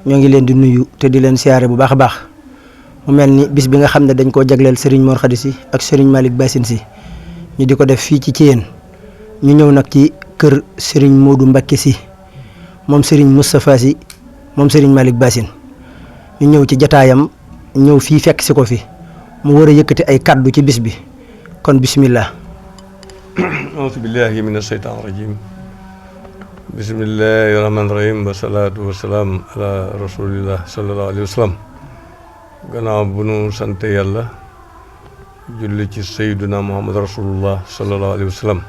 ñoo ngi leen di nuyu te di leen siyaare bu baax a baax mu mel ni bis bi nga xam ne dañ koo jagleel Serigne Mor Khady Sy ak Serigne Malick Bassine Sy ñu di ko def fii ci Thiéyène ñu ñëw nag ci kër Serigne Modou Mbacké Sy moom Serigne Moustapha Sy moom Serigne Malick Bassine ñu ñëw ci jataayam ñëw fii fekk si ko fi mu war a yëkkati ay kaddu ci bis bi kon bismillah. auzu billahi mina shaytaani rajim bismillahi rahmaani rahim wa salaatu wa salaam ala rasulillah sallallahu alayhi wa sallam. gannaaw bu nu sante yàlla julli ci sayyiduna muhammad rasulullah sallallahu alayhi wa sallam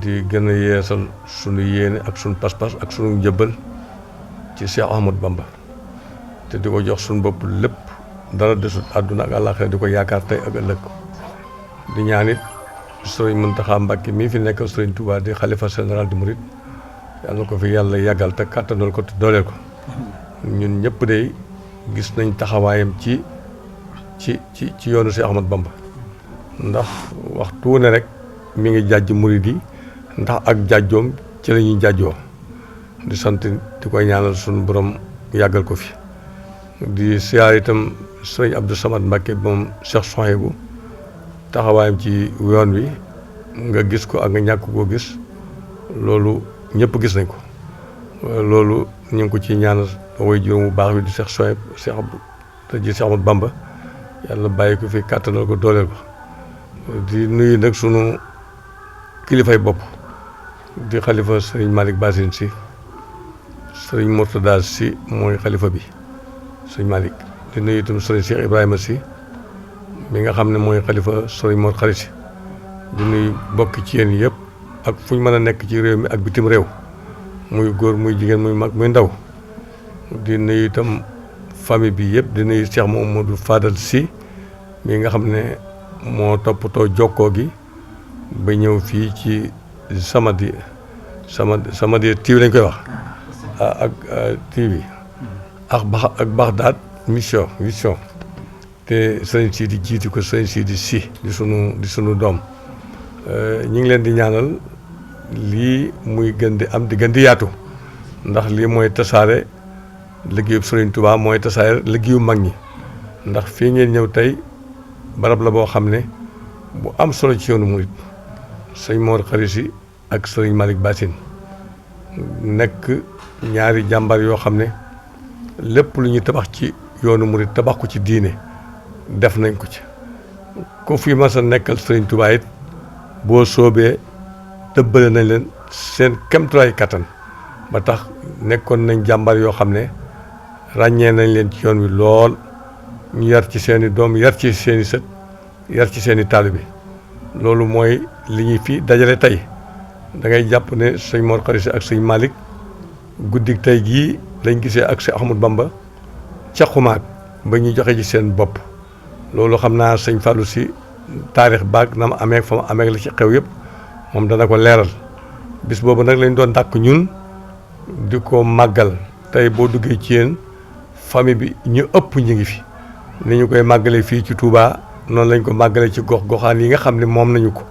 di gën a yeesal sunu yéene ak sunu pas-pas ak sunu njëbbal ci Cheikh Ahmadou Bamba te di ko jox sunu bopp lépp dara desut àdduna ak àllaaxira di ko yaakaar tey ak ëllëg di ñaanit sëriñ Muntaxa Mbàkke mii fi nekk sëriñ Touba di xalifa général di murit yàlla na ko fi yàlla yàggal te kàttanal ko te dooleel ko ñun ñëpp de gis nañ taxawaayam ci yoonu Cheikh Ahmadou Bamba ndax waxtu ne rek mi ngi jàjj murit yi ndax ak jàjjoom ci la ñuy jàjjoo di sant di koy ñaanal suñu borom yàggal ko fi di siyaar itam sëriñ Abdou Samad Mbàkke moom Cheikh Souhaïbou taxawaayam ci yoon wi nga gis ko ak nga ñàkk koo gis loolu ñëpp gis nañ ko loolu ñu ngi ko ci ñaanal woy juróom bu baax bi di Cheikh Souhaïbou Cheikh Ahmadou Bamba yàlla bàyyi ko fi kàttanal ko dooleel ko di nuyu nag sunu kilifay bopp di xalifa sëriñ Malick Bassine Sy sëriñ Mourtada Sy mooy xalifa bi sëriñ Malick di nuyu itam sëriñ Cheikh Ibrahima Sy mi nga xam ne mooy xalifa sëriñ Mor Khady Sy di nuyu bokk ci yéen yëpp ak fu ñu mën a nekk ci réew mi ak bitim réew muy góor muy jigéen muy mag muy ndaw di nuyu itam famille bi yëpp di nuyu Cheikh Mamadou Fadal Sy mi nga xam ne moo toppatoo jokkoo gi ba ñëw fii ci Samadiyya TV lañ koy wax ak TV ak Bagdad mission te sëriñ si di jiitu ko sëriñ si di di sunu doom ñu ngi leen di ñaanal lii muy gën di am di gën di yaatu ndax lii mooy tasaare liggéeyu Sëriñ Tuubaa mooy tasaare liggéeyu mag ñi ndax fii ngeen ñëw tey barab la boo xam ne bu am solo ci yoonu murit sëñ Mor Khady Sy ak sëriñ Malick Bassine nekk ñaari jàmbar yoo xam ne lépp lu ñuy tabax ci yoonu murit tabax ko ci diine def nañ ko ci ku fi mas a nekkal Sëriñ Tuubaa it boo soobee tëbbale nañ leen seen kemtulaay kattan ba tax nekkoon nañ jàmbar yoo xam ne ràññee nañ leen ci yoon wi lool ñu yar ci seeni doom yar ci seeni sët yar ci seeni taalibe loolu mooy li ñuy fi dajale tey da ngay jàpp ne sëñ Mor Khady Sy ak sëñ Malick guddik tey gii lañ gisee ak sëñ Ahmadou Bamba ca xumaag ba ñu joxe ci seen bopp loolu xam naa sëñ Fallou Sy taarix baag na ma amee fa ma amee la ci xew yëpp moom dana ko leeral bis boobu nag lañ doon dàkk ñun di ko màggal tey boo duggee ci yéen famille bi ñu ëpp ñu ngi fi ni ñu koy màggalee fii ci Touba noonu lañ ko màggalee ci gox-goxaan yi nga xam ne moom nañu ko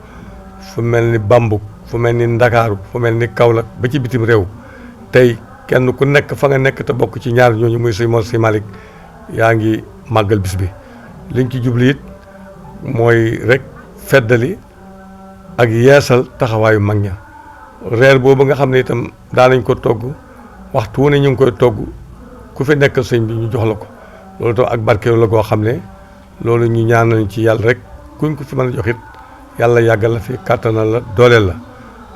fu mel ni Bambuk fu mel ni Ndakaaru fu mel ni Kaolack ba ci bitim réew tey kenn ku nekk fa nga nekk te bokk ci ñaar ñooñu muy sëñ Mor sëñ Malick yaa ngi màggal bis bi liñ ci jublu it mooy rek feddali ak yeesal taxawaayu mag ña reer boobu nga xam ne itam daanañ ko togg waxtu wu ne ñu ngi koy togg ku fi nekkal sëñ bi ñu jox la ko loolu tam ak barkeelu la goo xam ne loolu ñu ñaanal ci yàlla rek kuñ ko fi mën a jox it yàlla yàggal la fi kàttanal la dooleel la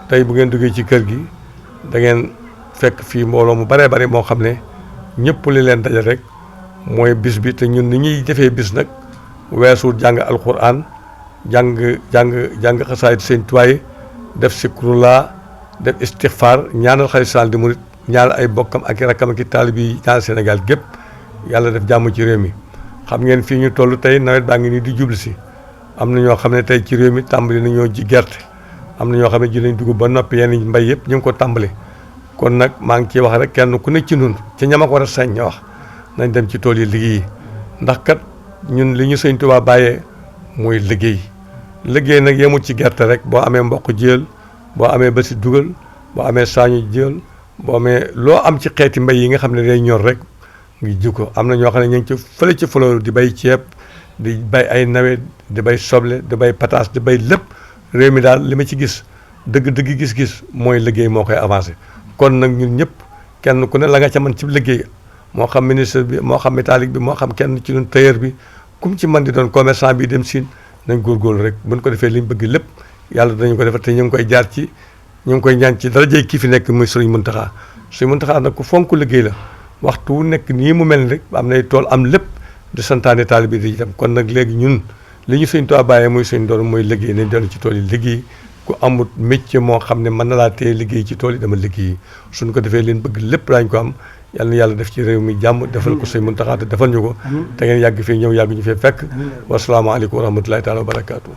tey bu ngeen duggee ci kër gi da ngeen fekk fii mbooloo mu baree bari moo xam ne ñëpp li leen dajal rek mooy bis bi te ñun ni ñuy defee bis nag weesu jàng alquran jàng xasaayid sëñ Tuubaa def sikrullah def istixfaar ñaanal xalifa général des mourides ñaanal ay bokkam ak i rakkam ak i taalib yi ñaanal Sénégal gépp yàlla def jàmm ci réew mi xam ngeen fii ñu toll tey nawet baa ngi nii di jublu si am na ñoo xam ne tey ci réew mi tàmbali nañoo ji gerte am na ñoo xam ne ji nañ dugub ba noppi yenn mbay yëpp ñu ngi ko tàmbali kon nag maa ngi ciy wax rek kenn ku nekk ci nun ci ñama ko war a sañ ña wax nañ dem ci tool yi liggéey ndax kat ñun li ñu sëñ Tuubaa bàyyee muy liggéey nag yemul ci gerte rek boo amee mboq jël boo amee basi dugal boo amee saañu jël boo amee loo am ci xeeti mbay yi nga xam ne day ñor rek ngi ji ko am na ñoo xam ne ñu ngi ci fële ci Floride di bay ceeb di bay ay nawet di bay soble di bay pataas di bay lépp réew mi daal li ma ci gis dëgg gis-gis mooy liggéey moo koy avancé kon nag ñun ñëpp kenn ku ne la nga ca mën ci liggéey moo xam ministre bi moo xam métallique bi moo xam kenn ci ñun tailleur bi kum ci mën di doon commerçant bi dem Siin nañ góorgóorlu rek buñ ko defee liñ bëgg lépp yàlla dinañ ko defal te ñu ngi koy jaar ci ñu ngi koy ñaan ci darajey kii fi nekk muy Sëriñ Muntaxa Sëriñ Muntaxa nag ku fonk liggéey la waxtu wu nekk nii mu mel ni rek am nay tool am lépp di santaane taalibe bi di dem kon nag léegi ñun li ñu Sëriñ Tuubaa bàyyee muy suñ doon mooy liggéey nañ dellu ci tool yi liggéey ku amut métier moo xam ne mën na laa téye liggéey ci tool yi dama liggéey suñ ko defee leen bëgg lépp daañu ko am yàlla na yàlla def ci réew mi jàmm defal ko Sëriñ Muntaxa te defal ñu ko te ngeen yàgg fii ñëw yàgg ñu fee fekk wasalaamaaleykum wa rahmatulahi taala wa barakaatu